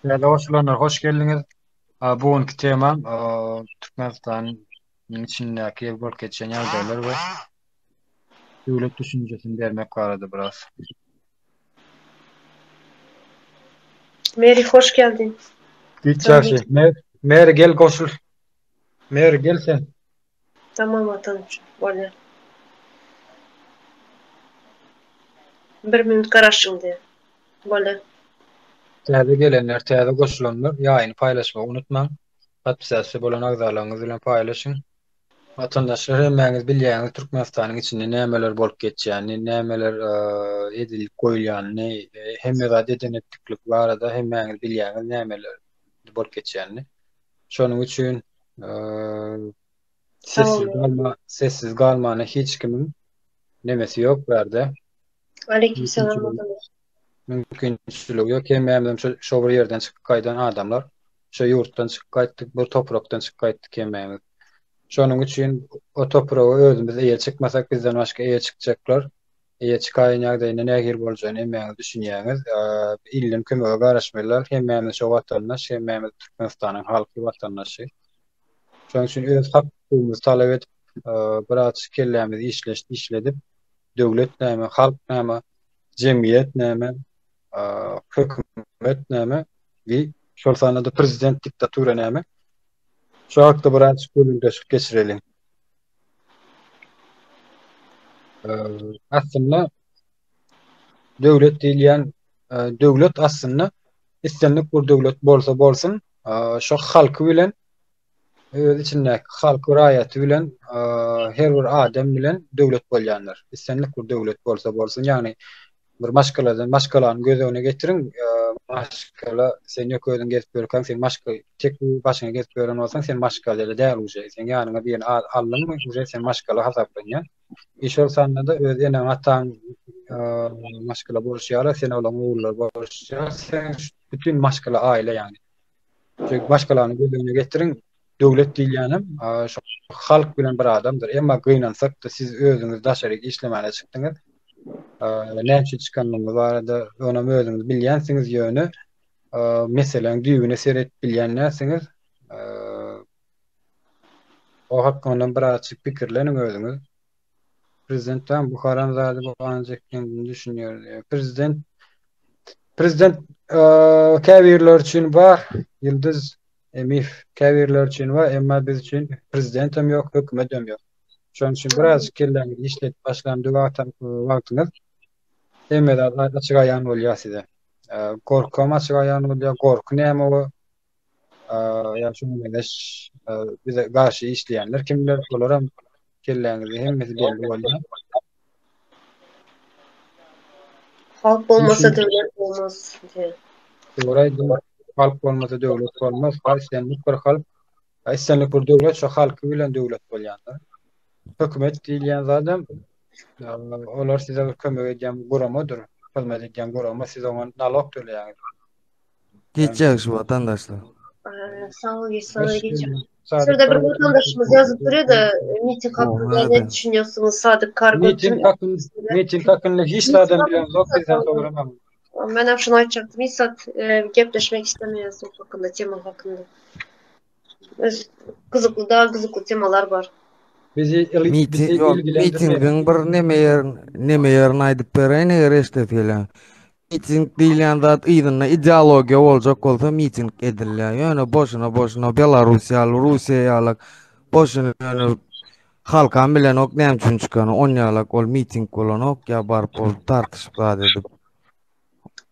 Täze goşulanlar hoş geldiňiz. Bu günki temam Türkmenistanyň içindäki bolup geçen ýagdaýlar we döwlet düşünjesini bermek barada biraz. Meri hoş geldin. Hiç ýagşy. Meri gel goşul. Meri gel sen. Tamam watan bolýar. Bir minut garaşyň diýýär. Bolýar. Täze gelenler, täze goşulanlar ýaýyny paýlaşmagy unutmaň. Podpisasiýa bolan agzalaryňyz bilen paýlaşyň. Watandaşlar hemmäňiz bilýäňiz Türkmenistanyň içinde nämeler bolup geçýänini, nämeler edilip goýulýanyny, hemme zat eden etdiklik barada hemmäňiz bilýäňiz nämeler bolup geçýänini. Şonuň üçin sessiz galma, sessiz galmana hiç kimiň nemesi ýok bärde. Aleyküm selam. Mümkinçiligi ýok. Hemmämizem şo şo bir ýerden çykyp gaýdan adamlar. Şo ýurtdan çykyp gaýtdyk, bir toprakdan çykyp gaýtdyk hemmämiz. Şonuň üçin o topraga özümiz eýe çykmasak, bizden başga eýe çykjaklar, eýe çykaýan ýagdaýynda nähili boljagyny hemmäňiz düşünýäňiz. Ilden kömege garaşmalylar. Hemmämiz şo watandaş, hemmämiz Türkmenistanyň halky watandaşy. Şonuň üçin öz hak-hukugymyzy talap edip, biraz kellämizi işledip, döwlet näme, halk näme, jemgyýet näme, hökümet näme we şol sanda-da prezident diktatura näme? Şu hakda biraz gürrüňdeşlik geçireliň. Aslynda döwlet diýilýän döwlet aslynda islendik bir döwlet bolsa bolsun, şo halky bilen öz içindäki halky raýaty bilen her bir adam bilen döwlet bolýandyr. Islendik bir döwlet bolsa bolsun, ýagny bir maşgaladan maşgalany göz öňüne getiriň, maşgala sen ýok özüň gezip ýörkäň sen maşgala tek başyňa gezip ýören bolsaň sen maşgala däl uje. Sen ýanyňa birini aldyňmy uje sen maşgala hasaplanýaň. I şol sanda-da öz eneň ataň maşgala bolşy ýaly sen olaryň ogullary bolşy ýaly sen bütin maşgala aýla ýagny. Çünki maşgalany göz öňüne getiriň, döwlet diýilýänem şo halk bilen bir adamdyr. Emma gynansak-da siz özüňiz daşaryk işlemäne çykdyňyz. Näme üçin çykanlygyňyz barada onam özüňiz bilýänsiňiz, ýöne meseläň düýbüne seredip bilýän dälsiňiz. O hakynda birazjyk pikirleniň özüňiz. Prezident tam bu haramzada bu ancak kendini düşünýär diýýär. Prezident Prezident käbirler üçin bar, Ýyldyz Emif käbirler üçin bar, emma biz üçin prezident hem ýok, hökümet hem ýok. Şonuň üçin birazjyk kelläňizi işledip başlan wagtyňyz hemme zat açyk aýan bolýar size. Gorky hem açyk aýan bolýar. Gorky näme o? Ýa şuňa meňzeş bize garşy işleýänler kimler, olaram kelläňizde hemmesi belli bolýar. Halk bolmasa döwlet bolmaz diýen. Dogry aýdýaň. Halk bolmasa döwlet bolmaz. Islendik bir halk, islendik bir döwlet şo halky bilen döwlet bolýandyr. Hökümet diýilýän zadam olar size bir kömek edýän guramadyr. Hyzmat edýän gurama, siz oňa nalog töleýäňiz. Geç ýagşy watandaşlar. Sag bol geç sana geç. Şurada bir watandaşymyz ýazyp duruyor da miting hakynda ne düşünýärsiňiz Sadyk Kargo? Miting hakynda miting hakynda hiç zadam bilemzok bizden soramam. Men hem şunu aýtjakdym. Hiç zat e, gepleşmek islemeýäs o hakynda tema hakynda. Öz gyzykly daha gyzykly temalar bar. Bizi bizi Mitingiň bir neme ýerini neme ýerini aýdyp bereýin eger eşidesi gelýän. Miting diýilýän zat yzynda ideologiýa boljak bolsa miting edilýär. Ýöne boşuna boşuna Belarus ýaly, Russiýa ýaly boşuna ýöne halkam bilenok näme üçin çykany. On ýalak ol miting bolanok ýa baryp ol tartyşyp zat edip.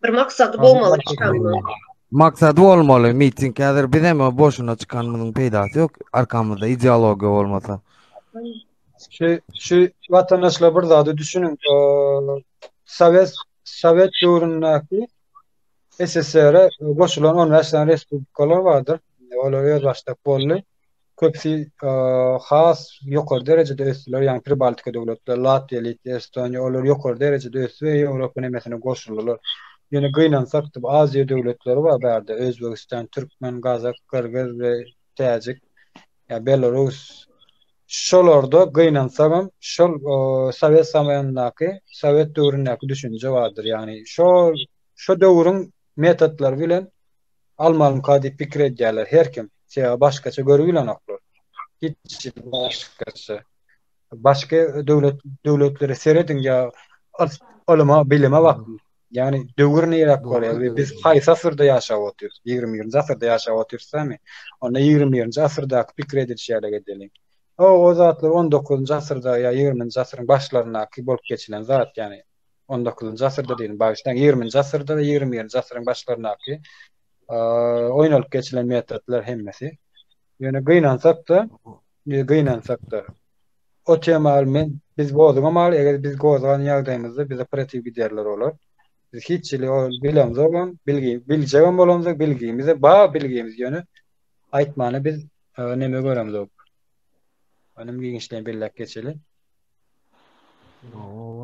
Bir maksady bolmaly çykanlaryň. Maksady bolmaly miting häzir biz hem boşuna çykanymyzyň peýdasy ýok arkamyzda ideologiýa bolmasa. Şu şu watandaşlar bir zada düşüniň. Sowet Sowet döwründäki SSR-e goşulan 15 sany respublikalar bardyr. Olar özbaşdak boldy. Köpüsi has ýokary derejede ösdüler, ýagny Pribaltika döwletleri, Latwiýa, Litwa, Estoniýa, olar ýokary derejede ösdi we Ýewropa nemesine goşuldylar. Ýöne gynansak-da, Aziýa döwletleri bar bärde, Özbegistan, türkmen, gazak, gyrgyz we täjik, ýa belarus. Şolarda gynansagam şol sowet zamanyndaky, sowet döwründäki düşünje bardyr. Ýagny şol şo döwrüň metodlary bilen. Almalymyka diýip pikir edýärler her kim. Sebäbi başgaça görübilenoklar. Hiç başgaça. Başga döwlet döwletlere serediň ýa ylyma, bilime bakyň. Ýagny döwür niräk barýar we biz haýsy asyrda ýaşap otyrys? 21-nji asyrda ýaşap otyrys dämi? Onda 21-nji asyrdaky pikir ediliş ýaly edeliň. O, o zatlar 19-njy asyrda ýa 20-nji asyryň başlaryndaky bolup geçilen zat, ýagny 19-njy asyrda diýdim, bagyşlaň, 20-nji asyrda we 21-nji asyryň başlaryndaky oýnalyp geçilen metodlar hemmesi. Ýöne gynansak-da, gynansak-da, o tema men biz gozgamaly, eger biz gozgan ýagdaýymyzda bize protiv giderler olar. Biz hiç hili ol bilemzogam, bilgi biljegem bolamzok, bilgimiz ba bilgimiz ýöne aýtmany biz neme göremzok. Onuň giňişleýin belläp geçeli.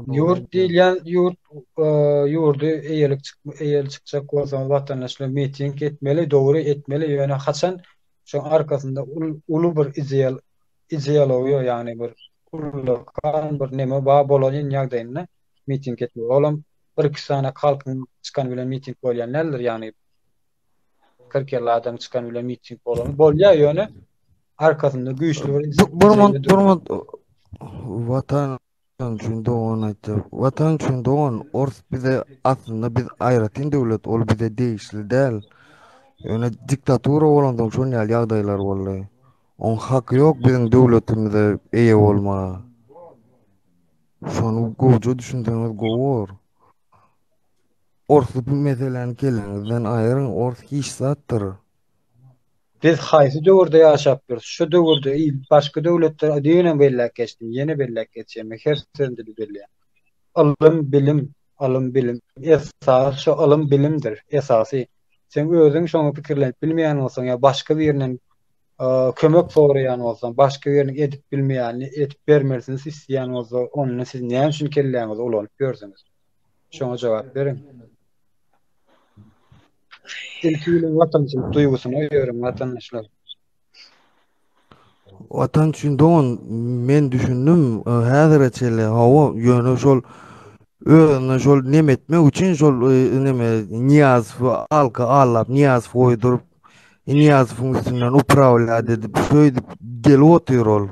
Ýurt diýilýän ýurt ýurdy eýelik eýeli çykjak bolsaňyz watandaşlar miting etmeli, dogry etmeli, ýöne haçan şoň arkasynda uly bir ideal ideologiýa ýagny bir ullakan bir neme bar bolan ýagdaýynda miting etmeli. Olam bir iki sany halkyň çykany bilen miting bolýan däldir, ýagny 40 50 adam çykan bilen miting bolany bolýar ýöne arkasynda güýçli bir Bir bir Watan üçin dogan aýtdy. Watan üçin dogan ors bize aslynda biz aýratyn döwlet ol bize degişli däl. Ýöne diktatura bolansoň şon ýaly ýagdaýlar boldy. Oň haky ýok biziň döwletimize eýe bolmaga. Şony gowja düşünseňiz gowy bor. Orsy bu meseläni kelläňizden aýyryň, ors hiç zatdyr. Biz haýsy döwürde ýaşap durus? Şu döwürde il başga döwletler düýnem belläp geçdim, ýene belläp geçýän men her sözümde belleýän. Ylym, bilim, ylym, bilim. Esasy şu ylym, bilimdir, esasy. Sen özüň şoňa pikirlenip bilmeýän bolsaň ýa başga birinden kömek soraýan bolsaň, başga biriniň edip bilmeýänini edip bermelisini isleýän bolsa, onda siz näme üçin kelläňizi ulanyp ýörsüňiz? Şoňa jogap beriň. Ilki bilen watançylyk duýgusyny oýaryň watandaşlar. Watan üçin dogan men düşündim häzire çenli hawa ýöne şol özüne şol neme etmek üçin şol neme Nyýazowy halka allap Nyýazow goýduryp Nyýazowyň üstünden uprawlýat edip şöýdüp gelip otyr ol.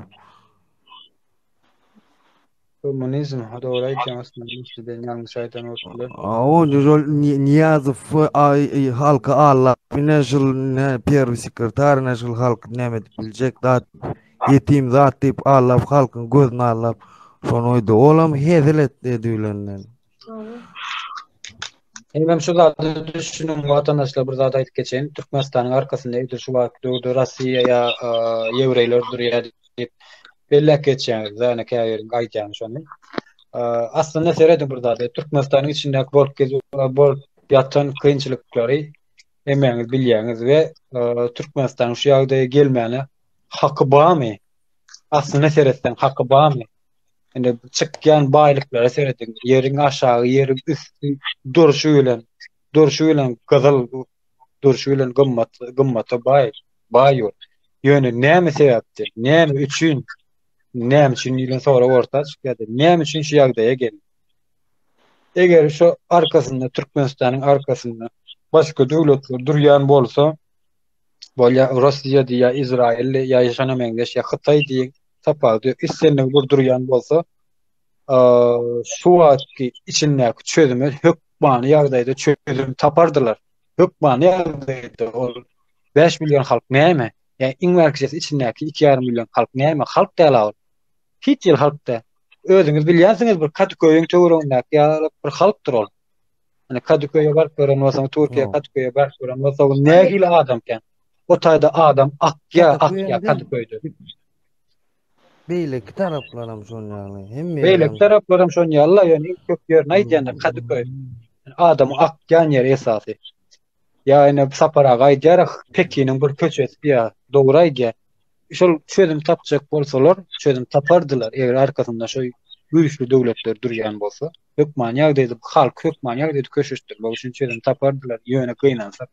Kommunizm, ha dogry aýtýaň aslynda Müsli ýalňyş aýdan bolup biler. O şol Nyýazow halky allap ine şul ne perwi sekretar ine şul halky näme edip biljek zat ýetim zat diýip allap halkyň gözüni allap şony oýdy. Olam hezil etdi edibilenden. Hemem şu zady düşüniň watandaşlar bir zat aýdyp geçeýin. Türkmenistanyň arkasynda edil şu wagtky döwürde Russiýa ýa ýewreýler durýar diýip belläp geçýäňiz. Ýöne käbiriň aýdýany şony. Aslynda serediň bir zada. Türkmenistanyň içindäki bolup bolup ýatan kynçylyklary hemmäňiz bilýäňiz we Türkmenistanyň şu ýagdaýa gelmäne haky barmy? Aslynda seretseň haky barmy? Indi çykýan baýlyklara serediň. Ýeriň aşagy, ýeriň üsti durşy bilen, durşy bilen gyzyl, durşy bilen gymmat, gymmata baý, baý ýurt. Ýöne näme sebäpden, näme üçin, näme üçin diýlen sorag orta çykýar. Näme üçin şu ýagdaýa geldi? Eger şu arkasynda Türkmenistanyň arkasynda başga döwletler durýan bolsa, bolýa Russiýa diýýä, Izrail ýa şona meňzeş ýa Hytaý diýiň, tapawudy ýok. Islendik bir durýan bolsa, şu wagtky içindäki çözüme hökmany ýagdaýda çözüm tapardylar. Hökmany ýagdaýda ol 5 million halk näme? Ýa iň bärkijesi içindäki 2,5 million halk näme? Halk däl ol. Hiç ýyl halk däl. Özüňiz bilýänsiňiz bir Kadyköýüň töweregindäki ýaly bir halkdyr ol. Hani Kadıköy'e baryp gören bolsaň, Türkiýe Kadıköy'e baryp gören bolsaň, nähili adam kän. O taýda adam akýa, akýa Kadıköy'de. Beýleki taraplaram şon ýaly. Hemme Beýleki taraplaram şon ýaly, ýöne iň köp ýerini aýdýanda Kadıköy. Adam akýan ýeri esasy. Ýa ine Sapar aga aýdýar, Pekiniň bir köçesi diýýär. Dogry aýdýar. Şol çözüm tapjak bolsalar, çözüm tapardylar, eger arkasynda şo güýçli döwletler durýan bolsa. Hökmany ýagdaýda halky hökmany ýagdaýda köşeşdirmek üçin çözüm tapardylar. Ýöne gynansak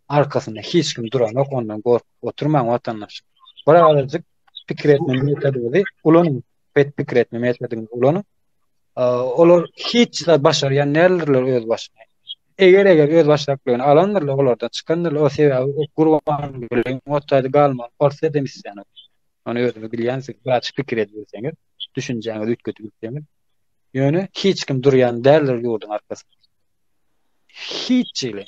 arkasynda hiç kim duranok, ondan gorkup oturmaň watandaş. Bir azajyk pikir etme metodyňyzy ulanyň. Bet pikir etme metodyňyzy ulanyň. Olar hiç zat başarýan däldirler öz başyna. Eger eger özbaşdaklygyny alandyrlar, olardan çykandyrlar, o sebäbi o Gurbangulyň o taýda galmagyny Orsýet hem islänok. Ony özüňiz bilýänsiňiz, birazjyk pikir edibilseňiz, düşünjäňizi üýtgedip bilseňiz. Ýöne hiç kim durýan däldir ýurduň arkasynda. Hiç hili.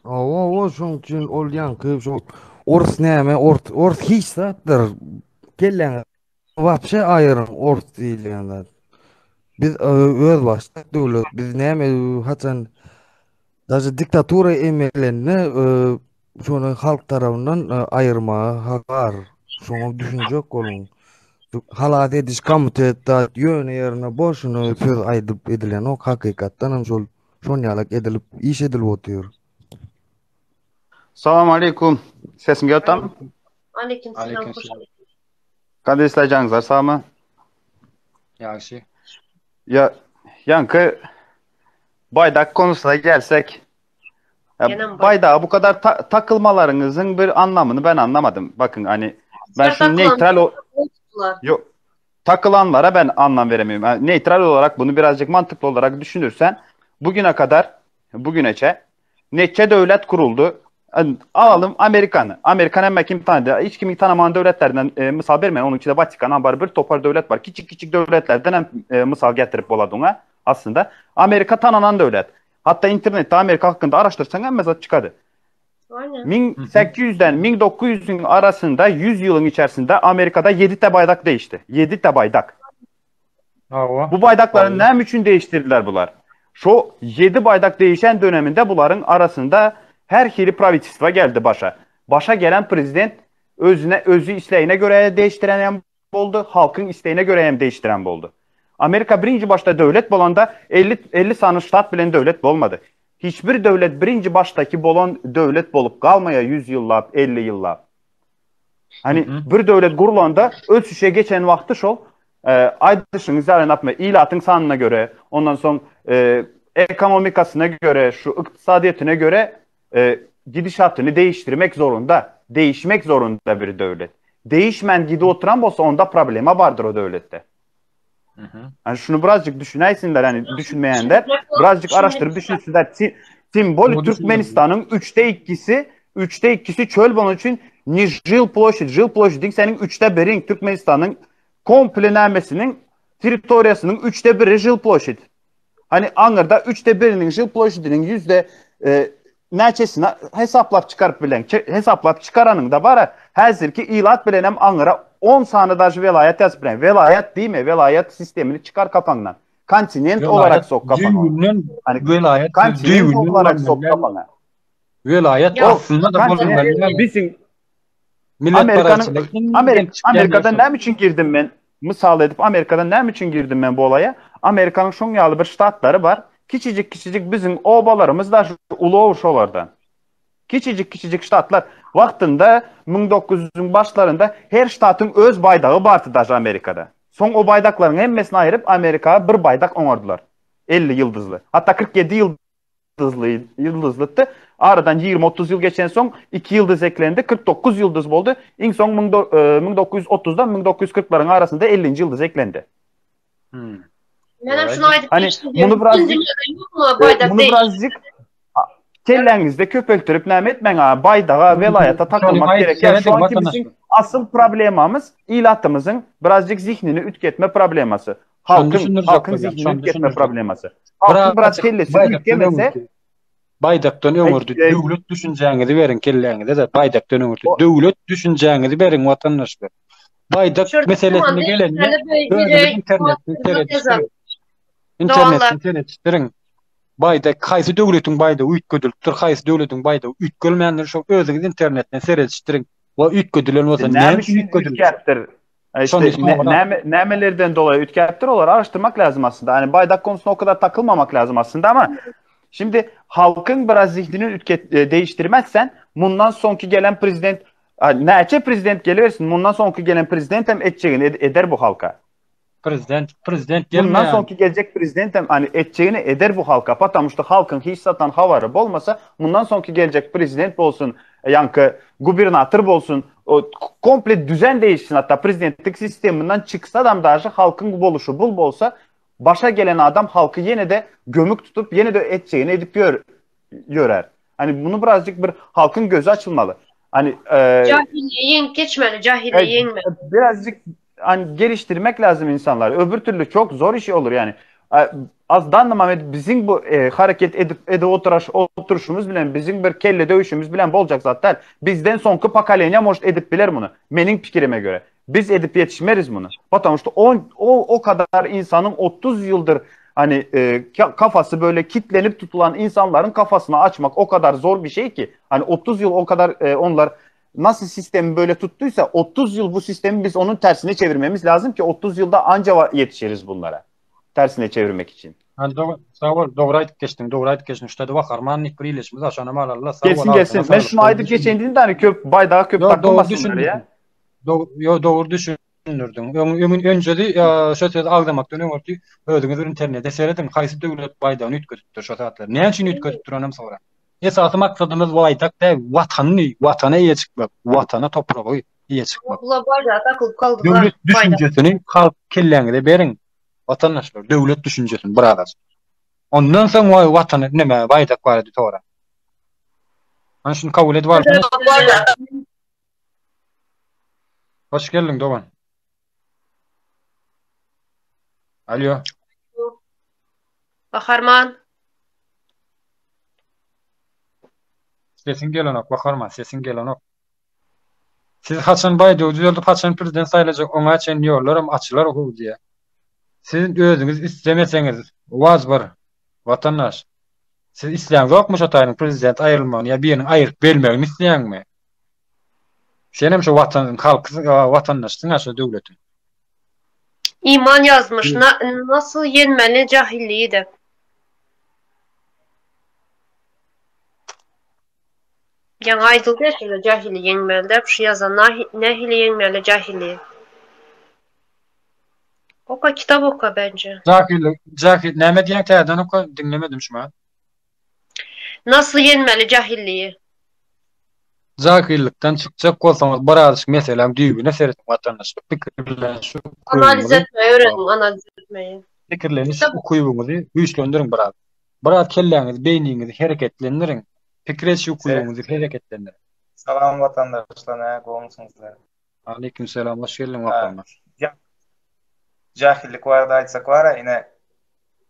Hawa, hawa, şoň üçin ol ýaňky şo orus näme, ors, ors hiç zatdyr. Kelläňe wapşe aýyryň ors diýilýän zat. Biz özbaşdak döwlet, biz näme haçan daže diktatura emelende şony halk tarapyndan aýyrmaga hak bar. Şoňa düşünjek boluň. Halas ediş komitet zat ýöne ýerine boşuna söz aýdyp edilenok, hakykatdan hem şol şon ýalak edilip iş edilip otyr. Salam aleýkum. Sesim gelip tam? Aleýkum salam. Hoş Kanday isleyeceğiniz sagmy? Ýagşy. Ya ýaňky baýdak konusuna gelsek. Ya, baydağa bu kadar ta takılmalarınızın bir anlamını ben anlamadım. Bakın hani ben şu neutral o Yok takılanlara ben anlam veremiyorum. Yani neutral olarak bunu birazcık mantıklı olarak düşünürsen bugüne kadar bugüne çe neçe devlet kuruldu. Yani alalım Amerikan'ı. Amerikan hemen kim tanıdı? Hiç kimi tanımayan devletlerden e, misal vermeyin. Onun içinde Vatikan var, bir topar devlet var. Küçük küçük devletlerden hem e, misal getirip oladığına aslında. Amerika tanınan devlet. Hatta internette Amerika hakkında araştırsan hem zat çıkardı. Aynen. 1800'den 1900'ün arasında 100 yılın içerisinde Amerika'da 7 te bayrak değişti. 7 te bayrak. Hawa. Bu baydakları ne için değiştirdiler bular? Şu 7 baydak değişen döneminde bunların arasında her hili pravительство geldi başa. Başa gelen prezident özüne özü isteğine göre değiştiren hem boldy, halkyň istegine göre hem değiştiren boldy. Amerika birinji başda döwlet bolanda 50 50 sany ştat bilen döwlet bolmady. Hiçbir döwlet birinji başdaky bolan döwlet bolup galmaýar 100 ýyllap, 50 ýyllap. Hani bir döwlet gurlanda ösüşe geçen wagty şol e, aýdyşyňyz ýaly napme ilatyň sanyna göre, ondan soň e, ekonomikasyna göre, şu ykdysadyýetine göre e, gidişatyny değiştirmek zorunda. Değişmek zorunda bir döwlet. Değişmen gidi oturan bolsa onda problema bardyr o döwletde. Yani şunu birazcık düşüneysinler hani düşünmeyenler birazcık araştırıp düşünsünler. Simbol Türkmenistan'ın üçte ikisi üçte ikisi çöl bunun için ni jil ploşid, jil ploşidin senin üçte birin Türkmenistan'ın komple nämesinin territoriyasının üçte biri jil ploşid. Hani aňyrda üçte biriniň jil ploşidiniň yüzde e, näçesini hesaplap çykaryp bilen, hesaplap çykaranyň da bara häzirki ilat bilenem aňyra 10 sany daş welaýat ýazyp bilen. Welaýat diýme, welaýat sistemini çykar kafaňdan. Kontinent olarak sok kafaňa. Düýbünden Hani welaýat kontinent düýbünden olarak sok kafaňa. Welaýat aslynda da bolmaly. Bizim Amerika'nın Amerika, Amerika'da näme üçin girdim men? Mysal edip Amerika'da näme üçin girdim men bu olaya? Amerika'nın şoň ýaly bir ştatlary bar. Kiçijik kiçijik bizim obalarymyz da ulu şolardan. Kiçijik kiçijik ştatlar wagtynda 1900-üň başlarynda her ştatyň öz baýdagy bardy daş Amerika'da. Soň o baýdaklaryň hemmesini aýryp Amerika bir baýdak oňardylar. 50 ýyldyzly. Hatta 47 ýyldyzly ýyldyzlydy. Aradan 20-30 ýyl geçen soň 2 ýyldyz eklendi, 49 ýyldyz boldy. Iň soň 1930-dan 1940-laryň arasynda 50-nji ýyldyz eklendi. Hmm. Menem şunu aýdyp Hani bunu birazcık bunu birazcık kelläňizde köpeltirip näme etmäň ha baýdaga welaýata takylmak gerek. Yani şu anki bizim asıl problemamız ilatymyzyň birazcık zihnini ütketme problemasy. Halkyň halkyň zihnini ütketme problemasy. Halkyň biraz kellesi ütkemese Baýdakdan öňürdi döwlet düşünjäňizi beriň kelläňize-de baýdakdan öňürdi döwlet düşünjäňizi beriň watandaşlar. Baýdak meselesine gelende özüňiz internetden seredişdiriň. Internetden seredişdiriň. Baýdak haýsy döwletiň baýdagy üýtgedilipdir, haýsy döwletiň baýdagy üýtgelmändir, şo özüňiz internetden seredişdiriň. We üýtgedilen bolsa näme üçin üýtgedilipdir? İşte ne, nämelerden dolayı üýtgäpdir olary araştyrmak lazım aslında. Hani baydak konusuna o kadar takılmamak lazım aslında ama şimdi halkın biraz zihnini ütket, e, değiştirmezsen bundan sonki gelen prezident näçe prezident geliversin bundan sonki gelen prezident hem etjegini eder bu halka. Prezident prezident gelmeýär. Bundan sonki geljek prezident hem hani etjegini eder bu halka. Потому что halkyn hiç satan habary bolmasa bundan sonki geljek prezident bolsun, ýaňky gubernator bolsun, o komple düzen değişsin hatta prezidentlik sisteminden çıksa adam daşy halkyn boluşy bul bolsa. Başa gelen adam halky ýene-de gömük tutup, ýene-de etjegini edip ýör, ýörer. Hani bunu birazcık bir halkın gözü açılmaly. Hani e, Jahilliği ýeňip geçmeli, jahilliği ýeňmeli. Birazcık hani geliştirmek lazım insanları. Öbür türlü çok zor iş olur yani. Azdan da Mehmet bizim bu e, hareket edip edip oturaş oturuşumuz bilen bizim bir kelle dövüşümüz bilen bolacak zaten. Bizden sonki pokoleniya может edip biler bunu. Menin pikrime göre. Biz edip yetişmeriz bunu. Потому что o, o, o kadar insanın 30 yıldır hani e, kafası böyle kitlenip tutulan insanların kafasını açmak o kadar zor bir şey ki. Hani 30 yıl o kadar e, onlar nasıl sistemi böyle tuttuysa 30 yıl bu sistemi biz onun tersine çevirmemiz lazım ki 30 yılda anca yetişiriz bunlara. Tersine çevirmek için. Ha, dogry, sag bol, dogry aýdyp geçdiň, dogry aýdyp geçdiň. Şutada Waharman diýip bir ileçimiz bar, şonam alalla, sag bol, Gelsin gelsin. Ben şunu aýdyp geçeýin dedim de hani köp baýdaga köp takylmasynlar ya. Dogry, dogry düşündirdiň. Öň, öň, öncedi, şo sözi agzamakdan öňürti özüňiz bir internete serediň, haýsy döwlet baýdagyny üýtgedipdir şo zatlar. Näme üçin üýtgedipdir onam soraň. Esasy maksadymyz baýdak däl, watanyny, watana eýe çykmak, watana, topraga eýe çykmak. Bular baýdaga takylyp galdylar. Döwlet düşünjesini halk kelläňize beriň, watandaşlar, döwlet düşünjesini biraz. Ondan soň waý watany neme baýdak barada soraň. Ana şuny kabul edip alsaňyz. Hoş geldiň dogan. Alo. Baharman. Sesiň gelenok Baharman, sesiň gelenok. Siz haçan baýdagy düzeldip haçan prezident saýlajak oňa çenli ýollaram açylar how diýýär. Siz özüňiz islemeseňiz waz bir watandaş. Siz isläňzokmy şo taýynyň prezident aýrylmagyny ýa biriniň aýryp bermegini isleýäňmi? Senem şu watan halky watandaşsyň-a şu döwletiň. Iman ýazmyş, Nasyl ýenmeli jahilliýi-de. Ýaňy aýdyldy ya şeýle jahili ýeňmeli däp şu ýazan nähili ýeňmeli jahili. Oka kitap oka bence. Jahillik jahil näme diýýäň täzeden oka diňlemedim şu mahal. Nasyl ýenmeli jahilliýi. Jahillikden çykjak bolsaňyz birazjyk meseläň düýbüne serediň watandaşlar pikirleniş Analiz etmeyi öwreniň analiz etmeyi. Pikirleniş ukybyňyzy güýçlendiriň biraz. Biraz kelläňizi beýniňizi hereketlendiriň. Pikir ediş ukybyňyzy hereketlendiriň. Salam watandaşlar nä gowumysyňyzlar. Aleýkum selam hoş geldiň watandaş. Jahillik barada aýtsak bara ine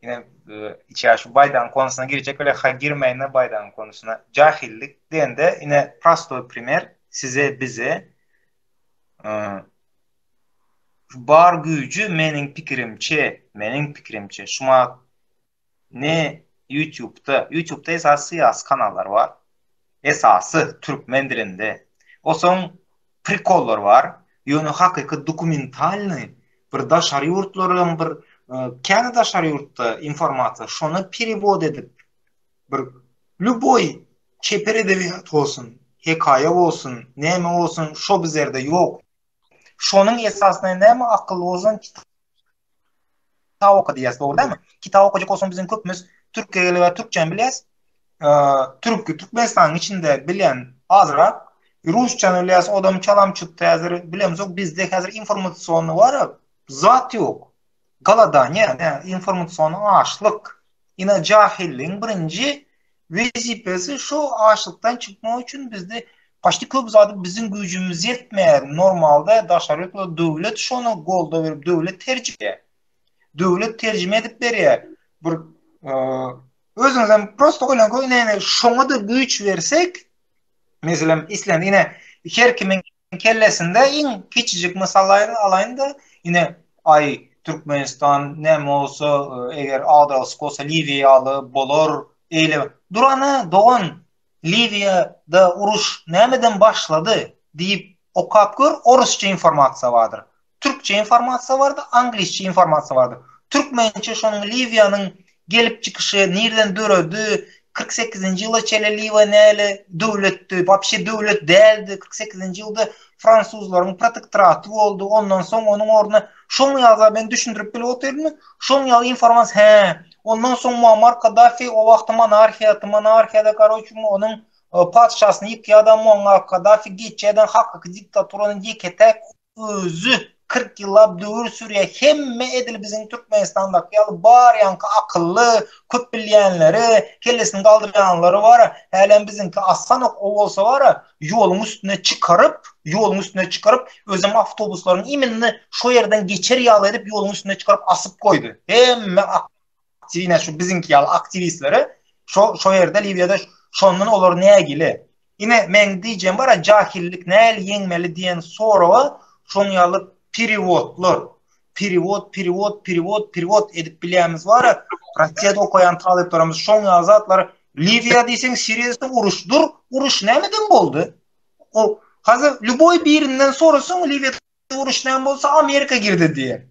ine içýä şu baýdagyň konusyna girjek bile ha girmäýin baýdagyň konusyna. Jahillik diýende ine prostoý primer size bize bar güýji meniň pikirimçe meniň pikirimçe şumat Ne YouTube'da, YouTube'da esasy syýasy kanallar bar. Esasy türkmen dilinde. Osoň prikollar bar. Ýöne hakyky dokumentalnyý bir daşary ýurtlaryň bir käni daşary ýurtda informasiýa şony perewod edip bir lýuboý çeper edebiýat bolsun, hekaýa bolsun, näme bolsun şo bizerde ýok. Şonuň esasynda näme akylly bolsaň kitap oka diýýäs, dogry dälmi? Kitap okajak bolsaň biziň köpümiz türkçe gelip türkçäni bilýäs. Türk Türkmenistanyň içinde bilýän azrak. Rusçany bilýäs, odam çalam çytdy häzir bilemzok. Bizde häzir informasiony bar, zat ýok. Galadaniýa, informasiony açlyk. Ine jahilligiň birinji wezipesi şu açlykdan çykmak üçin bizde paçti köp zady biziň güýjümiz ýetmeýär. Normalda daşary ýurtlarda döwlet şony goldaw berip döwlet terjime döwlet terjime edip berýär. Bir özüňizem prosta oýlanyň ine şoňa-da güýç bersek meselem islendik ine her kimiň kellesinde iň kiçijik mysal alaýyn-da, ine, aý, Türkmenistan näme bolsa, eger agdarlyşyk bolsa Liwiýa ýaly bolar, eýle. Dur ana, dogan, Liwiýada uruş nämeden başlady diýip okap gör, orusça informasiýa bardyr. Türkçe informasiýa bardyr, aňlisçe informasiýa bardyr. Türkmençe şonuň Liwiýanyň gelip çykyşy, nirden döredi, 48-nji ýyla çenli Liwiýa näle döwletdi, wapşe döwlet däldi, 48-nji ýylda fransuzlaryň protektoraty boldy, ondan soň onuň ornuna şoň ýaly men düşündirip bilip otyrynmy? Şoň ýaly informasiýa, hä, ondan soň Muammar Kaddafi o wagty monarhiýa, monarhiýada karoçe onuň patyşasyny ýykýadam Muammar Kaddafi geçýäden hakyky diktaturanyň ýeke-täk özi. 40 ýyllap döwür sürýär. Hemme edil biziň Türkmenistandaky ýaly bar ýaňky akylly, köp bilýänleri, kellesini galdyrýanlary bar. Hälem biziňki asanok, o bolsa bar, ýoluň üstüne çykaryp, ýoluň üstüne çykaryp, özem awtobuslaryň iminni şo ýerden geçer ýaly edip ýoluň üstüne çykaryp asyp goýdy. Hemme aktiwine şu biziňki ýaly aktiwistlere şo şo ýerde Liwiýada şondan olar nägile. Ine meň diýjegim bar-a jahillik nähili ýeňmeli diýen soraga şoň ýaly perewodlar, perewod, perewod, perewod, perewod edip bilýänimiz bar-a, Rossiýada okaýan talyplarymyz şoň ýaly zatlary Liwiýa diýseň, Siriýa diýseň uruş dur, uruş nämeden boldy? O hazir lýuboý birinden sorasaň Liwiýada uruş näme bolsa Amerika girdi diýer.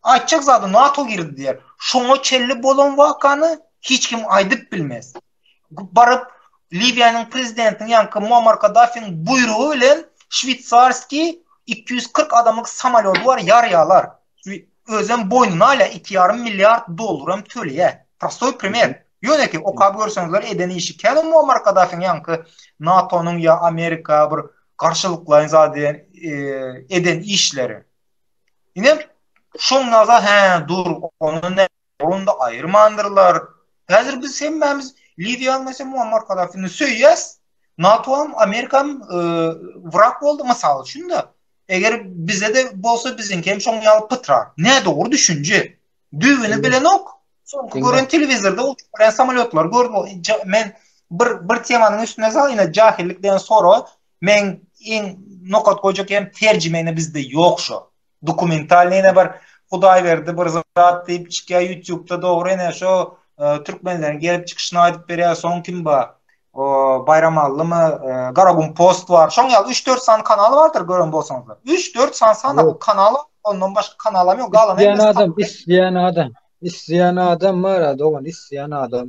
Aýtjak zady NATO girdi diýer. Şoňa çenli bolan wakany hiç kim aýdyp bilmez. Baryp Liwiýanyň prezidentiniň ýaňky Muammar Kaddafiniň buýrugy bilen şweýsarskiý 240 adamlyk samolýody bar ýarýalar. Özem boýnuna alýar 2,5 milliard dollaram töleýär. Prostoý primer. Ýönekeý okap görseňizler eden işi kän Muammar Kaddafiniň ýaňky NATO-nyň ýa Amerika bir garşylyklaýyn zat diýen eden işleri. Ine şoň naza hä dur ony ne onda aýyrmandyrlar. Häzir biz hemmämiz Liwiýanyň meselem Muammar Kaddafini söýýäs. NATO-am Amerikam wrak boldy mysal üçin-de. Eger bize-de bolsa biziňki hem şoň ýaly pytrar. Nädogry düşünje. Düýbüni bilenok. Soňky gören telewizorda uçup barýan samolýotlary gördüm. Men bir bir temanyň üstüne sal ine jahillik diýen soraga men iň nokat goýjak ýerim terjime ine bizde ýok şo. Dokumentalnyý ine bir Hudaýberdi bir zat diýip çykýar ýutubda dogry ine şo e, türkmenleriň gelip çykyşyny aýdyp berýär soň kim bar? O Baýramallymy, e, Garagum Post bar. Şoň ýaly 3-4 sany kanal bardyr gören bolsaňyzlar. 3-4 sany sany kanal ondan başga kanalam ýok. Galany Isleýän adam, isleýän adam, isleýän adam bar dogan, isleýän adam.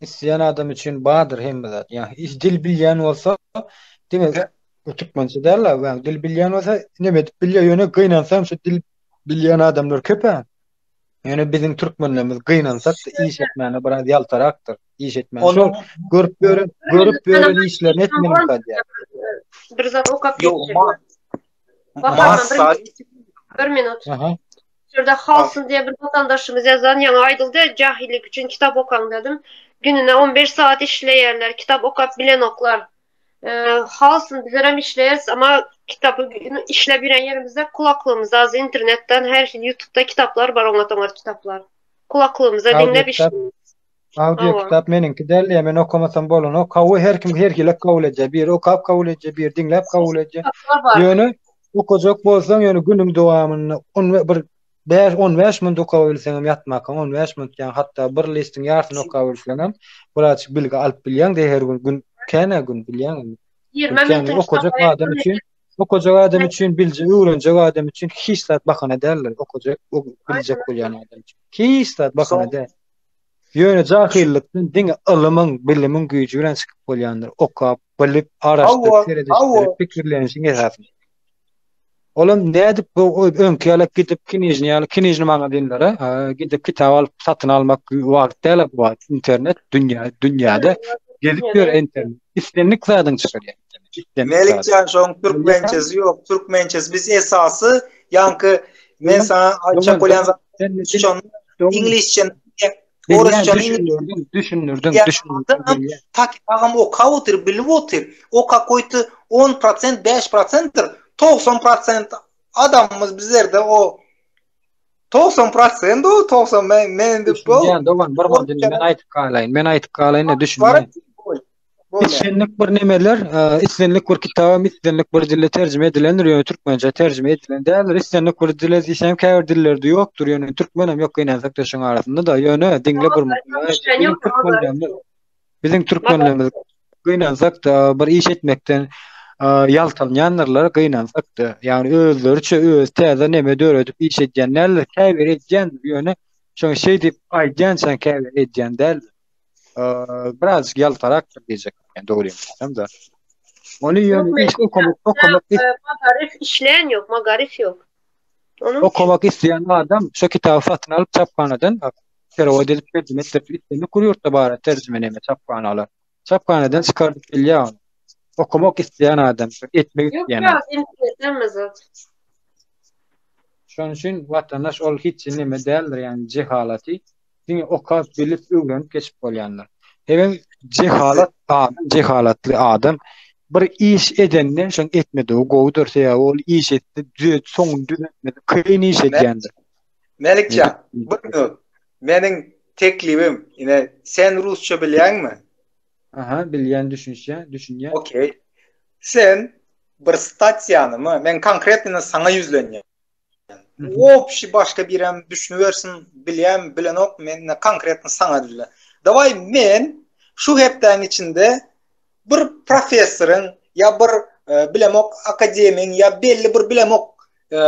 Isleýän adam üçin bardyr hemme zat. Ýa dil bilýän bolsa, diňe türkmençe däl, ýa dil bilýän bolsa, neme edip bilýär, ýöne gynansam şu dil bilýän adamlar köp-ä. Ýöne biziň türkmenlerimiz gynansak-da iş etmäne biraz ýaltarakdyr. Iş etmäne. Şol görüp ýören, görüp ýören işlerini etmeli diýýär. Bir zat okap geçjek. Massa bir minut. Aha. Şurada Halsyn diýen bir watandaşymyz ýazan, ýaňy aýdyldy, jahillik üçin kitap okaň dedim. Gününe 15 saat işleýärler, kitap okap bilenoklar. Halsyn bizlerem işleýäs, amma kitapy işläp ýören ýerimizde kulaklygymyzda az internetden her hili ýutubda kitaplar bar oňat-oňat kitaplar. Kulaklygymyzda diňläp işleýäs. Audio kitap meniňki däl diýýär, men okamasam bolanok. Hawa her kim her hili kabul edýär. Biri okap kabul edýär, biri diňläp kabul edýär. Ýöne okajak bolsaň, ýöne günüň dowamynda on bir 5 15 minut okap bilseňem ýatmakaň 15 minut ýa hatda bir listiň ýarsyny okap bilseňem birazjyk bilgi alyp bilýäň de her gün gün känä gün bilýäň. 20 minut okajak adam üçin okajak adam üçin bilje öwrenjek adam üçin hiç zat bahana däldir. Okajak biljek bolýan adam üçin. Hiç zat bahana däl. Ýöne jahillykdan diňe ylymyň, bilimiň güýji bilen çykyp bolýandyr. Okap, bilip, araşdyryp, seredişdirip, pikirlenişiň esasynda. Olam nädip bu öňki ýaly gidip knižni ýaly knižni magazinlere gidip kitap alyp satyn almak wagt däl bu wagt. Internet dünýä dünýäde gezip ýör internet. Islendik zadyň çykarýar. Melikjan şoň türkmençesi ýok. Türkmençesi biz esasy ýaňky men saňa aýtjak bolýan zat şonda iňlisçe orusça düşündirdim, düşündirdim, düşündirdim. Tak agam okap otyr, bilip otyr. O kakoýty 10%, 5%-dir. 90% adamymyz bizlerde o 90% o 90 men men indi bu. Dogan bir minut men aýtyp galaýyn. Men aýtyp galaýyn da düşünýän. Islendik bir nemeler, e, islendik bir kitabam islendik bir dile terjime edilendir, ýöne türkmençe terjime edilen däldir. Islendik bir dile diýsem käbir dillerde ýokdur, ýöne türkmenem ýok gynansak-da şoň arasynda-da, ýöne diňle bir Biziň türkmenlerimiz, biziň türkmenlerimiz gynansak-da bir iş etmekden e, ýaltanýandyrlar, gynansak-da. Ýagny özleriçe öz täze neme döredip iş edýän däldir, käbir edýändir, ýöne şoň şeý diýip aýdýançaň käbir edýän däldir. Birazjyk ýaltarakdyr diýjek men dogrymy aýtsam-da. Ony ýöne iş okamak, okamak Magaryf işleýän ýok, magaryf ýok. Onuň Okamak isleýän adam şo kitaby satyn alyp çaphanadan perewod edip terjime etdirip islendik bir ýurtda bar terjime neme çaphanalar. Çaphanadan çykardyp bilýär ony. Okamak isleýän adam, etmek isleýän adam. Ýok, internetden zat. Şonuň üçin watandaş ol hiç neme däldir, ýagny jehalaty diňe okap, bilip, öwrenip geçip bolýandyr. Hemem jehalat adam, jehalatly adam bir iş edenden şoň etmedigi gowudyr, sebäbi ol iş etse düzet, soňuny düzetmesi kyn iş edýändir. Melikjan, bir minut. Meniň teklibim, ine, sen rusça bilýäňmi? Aha, bilýän, düşünişýän, düşünýän. Okey. Sen bir statýanymy, men konkretno saňa ýüzlenýän. Wobşi başga birem düşünibersin, bilýän, bilenok, men ine konkretno saňa ýüzlen. Daway men şu hepdäň içinde bir professoryň ýa bir e, bilemok akademigiň ýa belli bir bilemok e,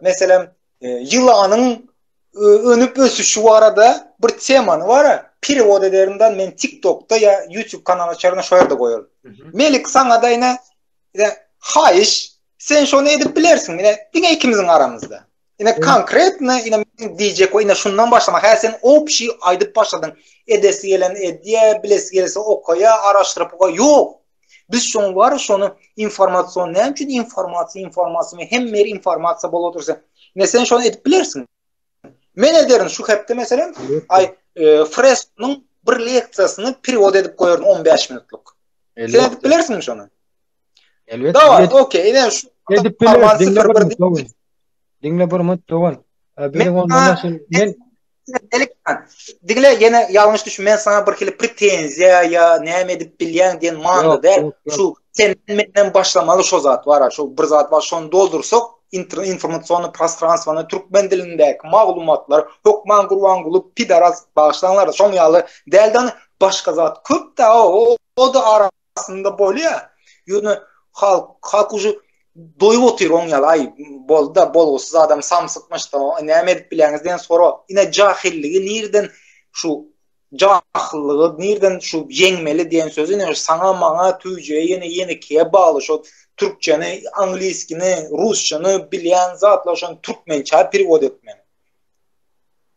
meselem e, ýylanyň önüp ösüşi barada bir temany bara perewod ederinden men TikTokda ýa YouTube kanaly açaryn şo ýerde goýaryn. Melik saňa da ine ine haýyş sen şony edip bilersiň ine diňe ikimiziň aramyzda. Ine konkretno ine men diýjek we ine şundan başlama. Hä sen obşi aýdyp başladyň. Edesi gelen edýä, bilesi gelse okaýa, araşdyryp okaýa. Ýok. Biz şoň bar şony informasion näme üçin informasiýa informasiýa hemme ýer informasiýa bolup otursa. Ne sen şony edip bilersiň. Men ederin şu hepde meselem aý e, Fresnoň bir leksiýasyny perewod edip goýaryn 15 minutlyk. Sen edip bilersiňmi şony? Elbetde. Daway, okey. Ine şu edip bileris. Diňle bir minut. Diňle bir minut dogan. Biziň ondan başga men Diňle ýene ýalňyş düşün, men saňa bir hili pretenziýa ýa näme edip bilýäň diýen manyda däl. Şu sen menden başlamaly şo zat bar, şu bir zat bar, şony doldursak informasiony prostranstwony türkmen dilindäki maglumatlar hökman Gurbanguly pidaras bagyşlaňlar şoň ýaly dälden başga zat köp-dä o-da ara aslynda bolýa. Ýöne halk halk uje doýup otyr oň ýaly aý boldy-da bolgusyz adam samsykmyş-da näme edip bilýäňiz diýen sorag. Ine jahilligi nirden şu jahyllygy nirden şu ýeňmeli diýen sözi ine saňa maňa tüýjüge ýene ýenekiýe bagly şo türkçeni angliskini rusçany bilýän zatlar şony türkmençä perewod etmeli.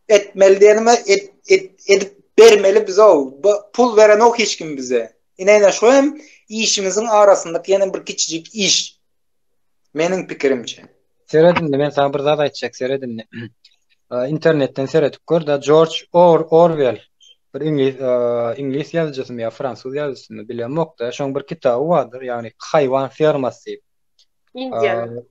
Etmeli diýenime et, et, edip bermeli bize o. Pul berenok hiç kim bize. Ine ine şu hem işimiziň arasyndaky ýene bir kiçijik iş. Meniň pikirimçe. Seret indi men saňa bir zat aýtjak seret indi. Internetden seredip gör da George Or Orwell bir iňlis iňlis ýazyjysymy ýa fransuz ýazyjysymy bilemok da şoň bir kitaby bardyr ýagny haýwan fermasy diýip. Indiýanyň.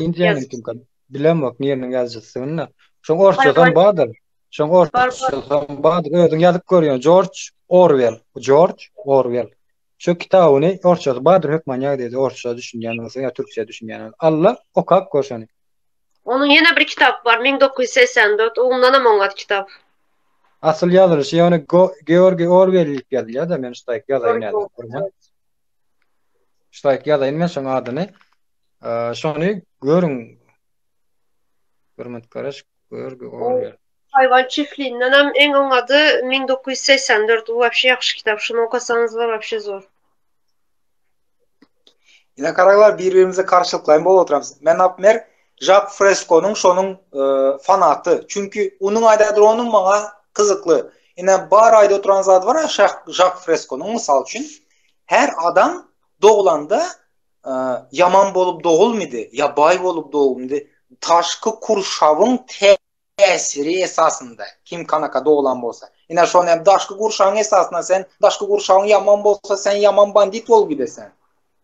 Indiýanyň Bilemok niriniň ýazyjysydygyny. Şoň orsçasam bardyr. Şoň orsçasam bardyr. Özüň ýazyp gör ýöne Jorj Orwell. Jorj Orwell. Şu kitabyny orsçasy bardyr hökman ýagdaýda orsça düşünýän bolsaň ýa türkçe düşünýän bolsaň. Alla okap gör şony. Onuň ýene bir kitaby bar 1984 ondanam oňat kitap. Asyl ýazylyşy ýöne Georgi Orwell diýip ýazylýar-da men şu taýyk ýazaýyn häzir. Şu taýyk ýazaýyn men şoň adyny. Şony görüň. Hürmet Garaş Georgi Orwell. Haýwan çiftligindenem iň oňady 1984 bu wapşe ýagşy kitap şuny okasaňyzlar wapşe zor. Ine karaglar bir-birimize karşylyklaýyn bolup oturamyz. Men napmer Žak Freskonyň şonuň e, fanaty. Çünki onuň aýdadyr onuň maňa gyzykly. Ine bar aýda oturan zat bar Žak Freskonyň mysal üçin. Her adam doglanda ýaman bolup dogulmydy, ýa baý bolup dogulmydy, daşky gurşawyň täsiri esasynda, kim kanaka doglan bolsa. Ine şony hem daşky gurşawyň esasynda sen daşky gurşawyň ýaman bolsa sen ýaman bandit bolup gidersen.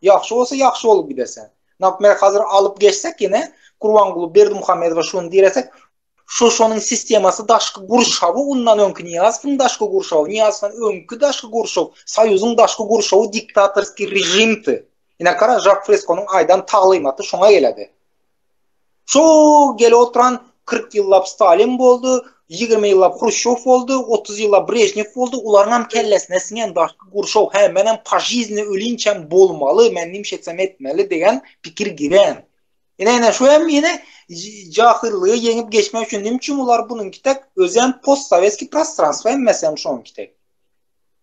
Ýagşy bolsa ýagşy bolup gidersen. Napmer hazir alyp geçsek ýene Gurbanguly Berdimuhamedowa şuny diresek, Şu şonuň sistemasy daşky gurşawy undan öňki Nyýazowyň daşky gurşawy, Nyýazowdan öňki daşky gurşaw, Soýuzyň daşky gurşawy diktatorskiý režimdi. Ine gara Žak Freskonyň aýdan taglymaty şoňa geledi. Şo gelip oturan 40 ýyllap Stalin boldy, 20 ýyllap Hruşýow boldy, 30 ýyllap Brežnew boldy, ularyňam kellesine siňen daşky gurşaw, hä menem požizni ölinçäm bolmaly, men nimş etsem etmeli degen pikir giren. Ine ine şu hem ýene jahyllygy ýeňip geçmek üçin näme üçin bular bunuňky tek özem postsowetskiý prostranstwo hemmesi hem şonuňky tek.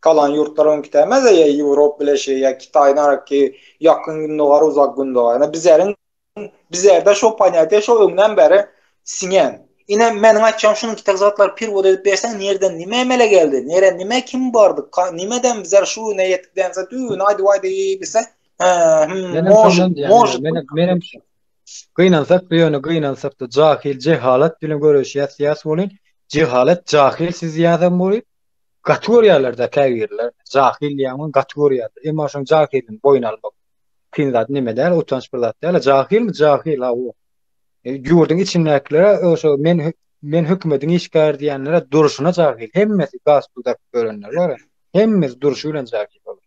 Galan ýurtlar onuňky tek emez ýa Ýewropa bileşigi ýa Kitaý naraki ýakyn gündogar uzak gündogar. Ine bizleriň bizlerde şo ponýatiýe şo öňden bäri siňen. Ine meniň aýtjagym şunuňky tek zatlary perewod edip berseň nirden nime emele geldi, nire nime kim bardy, nimeden bizler şu güne ýetdik diýen zat düýbüni aýdyp aýdyp bilse Menem şondan diýýän. Menem menem. Gynansak-da ýöne gynansak-da jahil jehalat bilen göreşýäs diýýäs welin, jehalat jahil siz diýýäsem welin, gaty görýärler-dä käbirler. Jahil diýýäň welin gaty görýärler. Emma şoň jahilligini boýun almak kyn zat neme däl, utanç bir zat däl. Jahilmi jahil hawa. E, ýurduň içindäkilere şo men men hökümetiň işgäri diýenlere durşuna jahil. Hemmesi gaz pul dakyp ýörenler bar. Hemmesi durşy bilen jahil olar.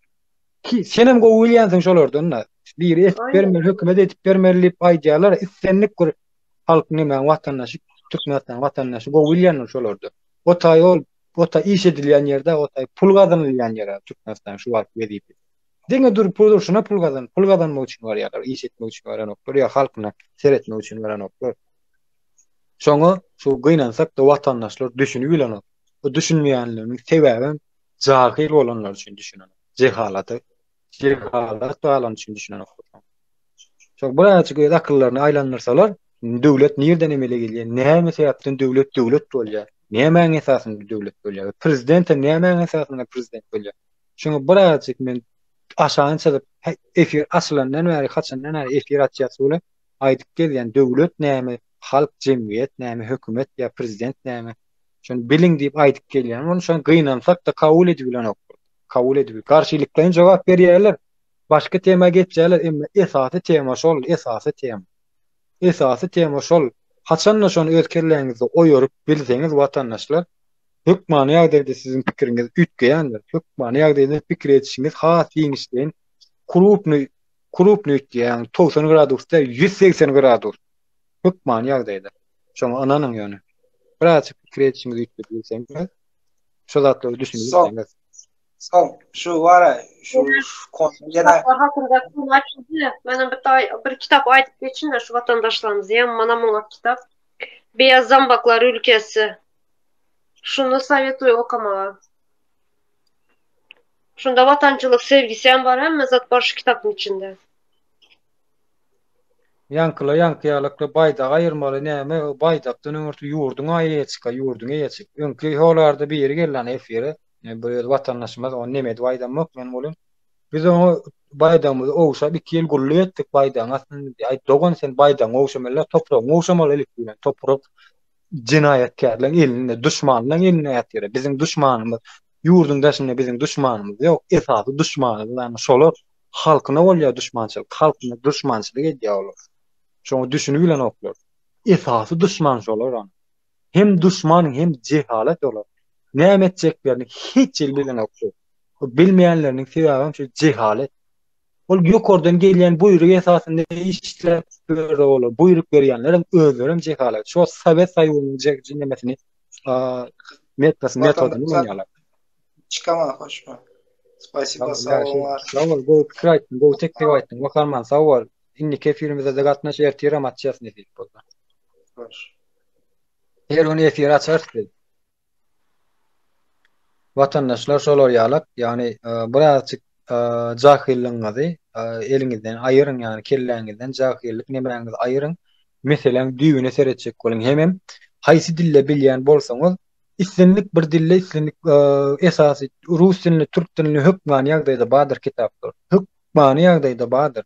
Ki senem gowy bilýänsiň şolardan-da. Biri etip bermeli, hökümet edip bermeli diýip aýdýarlar. Islendik bir halk nämäň watandaşy, Türkmenistanyň watandaşy gowy bilýändir şolarda. O taý ol, o taý iş edilýän ýerde, o taý pul gazanylýan ýer Türkmenistan şu wagt wezipe. Diňe dur pul durşuna pul gazan, pul gazanmak üçin barýarlar, iş etmek üçin baranoklar ýa halkyna seretmek üçin baranoklar. Şoňa şu gynansak-da watandaşlar düşünip bilenok. Bu düşünmeýänliginiň sebäbem jahil bolanlar üçin düşünenok. Jehalata, jehalat galan üçin düşünenok. Şo birazajyk öz akyllaryny aýlandyrsalar, döwlet nirden emele gelýär, näme sebäpden döwlet döwlet bolýar, nämäň esasynda döwlet bolýar, prezident hem nämäň esasynda prezident bolýar. Şuňa birazajyk men aşagyny çyzyp, efir açylandan bäri, haçandan bäri efir açýas welin, aýdyp gezýän, döwlet näme, halk, jemgyýet näme, hökümet ýa prezident näme, şony biliň diýip aýdyp gelýän. Ony şony gynansak-da kabul edibilenoklar. Kabul edip, garşylyklaýyn jogap berýärler. Başga tema geçýärler, emma esasy tema şol, esasy tema. Esasy tema şol. Haçanda şony öz kelläňizde oýaryp bilseňiz watandaşlar, hökmany ýagdaýda siziň pikiriňiz üýtgeýändir. Hökmany ýagdaýda pikir edişiňiz has giňişleýin, krupnyý, krupnyý üýtgeýär, ýagny 90 gradus däl, 180 gradus. Hökmany ýagdaýda. Şoňa ynanyň ýöne. Birazajyk pikir edişiňizi üýtgedip bilseňiz, şo zatlary düşünip bilseňiz. Soň şu wara şu ýene hakynda konu açyldy. Menem bir taý bir kitap aýdyp geçin-de şu watandaşlarymyz ýa mana muňa kitap. Beyaz zambaklar ülkesi. Şuny sowetuý okamaga. Şunda watançylyk sevgisi hem bar, hemme zat bar şu kitapyň içinde. Ýaňkyla ýaňky ýalakly baýdagy aýyrmaly näme baýdakdan öňürti ýurduň eýe çyka ýurduň eýe çyk. Öňki holarda biri geldi ana efire bir öz watandaşymyz ony neme edip aýdamok men welin biz oňa baýdagymyzy ogşap iki ýyl gulluk etdik baýdagyň astynda diýdi. Aý dogan sen baýdagyňy ogşamaly däl topragyňy ogşamaly ilki bilen toprak jenaýatkärleň elinde duşmanlaň elinde ýatyr biziň duşmanymyz ýurduň daşynda biziň duşmanymyz ýok esasy duşmanymyz ana şolar Halkyna bolýar duşmançylyk, halkyna duşmançylyk edýär olar. Şoňa düşünip bilenoklar. Esasy duşman şolar ana. Hem duşman hem jehalet olar. Näme etjeklerini hiç hili bilenoklar. O bilmeýänleriniň sebäbem şu jehalet. Ol ýokardan gelýän buýruk esasynda işläp ýör olar. Buýruk berýänlerem özlerem jehalet. Şo Sowet Soýuzynyň nemesini metodyny ulanýarlar. Çykaman hoşma. Spasiba sag boluň. Sag bol, gowy pikir aýtdyň, gowy teklip aýtdyň. Wakarman sag bol. Indiki efirimize-de gatnaş, ertirem açýas nesip bolsa. Hoş. Her gün efir açarys biz. Watandaşlar şolar ýalak, ýagny e, birazjyk e, jahyllygyňyzy e, eliňizden aýyryň, ýagny kelläňizden jahyllyk nemäňizi aýyryň. Meseläň düýbüne seretjek boluň. Hemem haýsy dilde bilýän bolsaňyz, Islendik bir dilde islendik esasy rus dilinde türk dilinde hökmany ýagdaýda bardyr kitaplar. Hökmany ýagdaýda bardyr.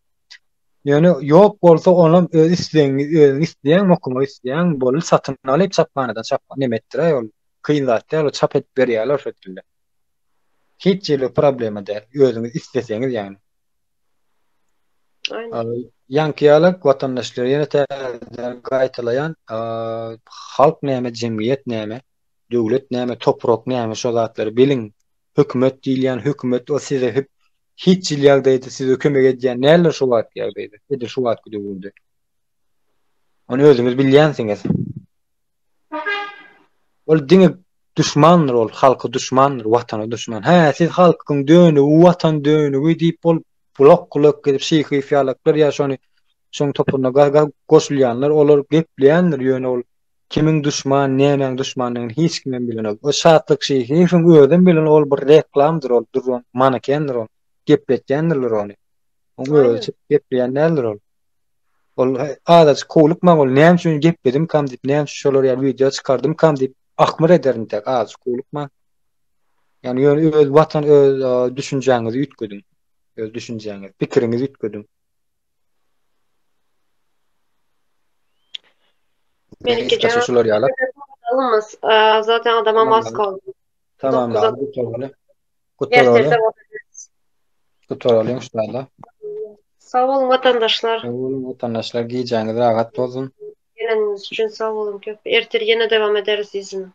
Ýöne ýok bolsa onam öz islegiňi özüň isleýäňmi okamak isleýäňmi boldy satyn alyp çaphanadan çap neme etdiräý ol kyn zat däl ol çap edip berýärler şo dilde. Hiç hili problema däl özüňiz isleseňiz ýagny. Ýaňky ýaly watandaşlar ýene täzeden gaýtalaýan halk näme jemgyýet näme döwlet näme toprak näme şo zatlary biliň hökümet diýilýän hökümet o size hiç hili ýagdaýda size kömek edýän däldir şu wagtky ýagdaýda edil şu wagtky döwürde ony özüňiz bilýänsiňiz. Ol diňe duşmandyr ol halka duşmandyr watana duşman. Hä siz halkyň dönügi watan dönügi diýip bol bulak gulak edip şyhyýew ýalaklar ýa şony şoň topuryna goşulýanlar olar gepleýändir ýöne ol kimiň duşman nämäň duşmandygyny hiç kimem bilenok. O Şatlyk Şyhyýewiň özem bilen ol bir reklamdyr ol duran manekendir ol gepletýändirler ony. Oň özi çykyp gepleýän däldir ol. Ol azajyk howlukmaň ol näme üçin gepledimkam diýip, näme üçin şolar ýaly wideo çykardymkam diýip ahmyr eder intäk azajyk howlukmaň. Ýagny ýöne öz watan öz düşünjäňizi üýtgediň. Öz düşünjäňizi, pikiriňizi üýtgediň. Meniki Gysgaça şular ýaly. Alymyz. Zaten adamam az kaldy. Tamam, gutaraly. Gutaraly. Gutaraly inşallah. Sag boluň watandaşlar. Sag boluň watandaşlar, gijäňiz rahat bolsun. Geleniňiz üçin sag boluň köp. Ertir ýene dowam ederis yzyna.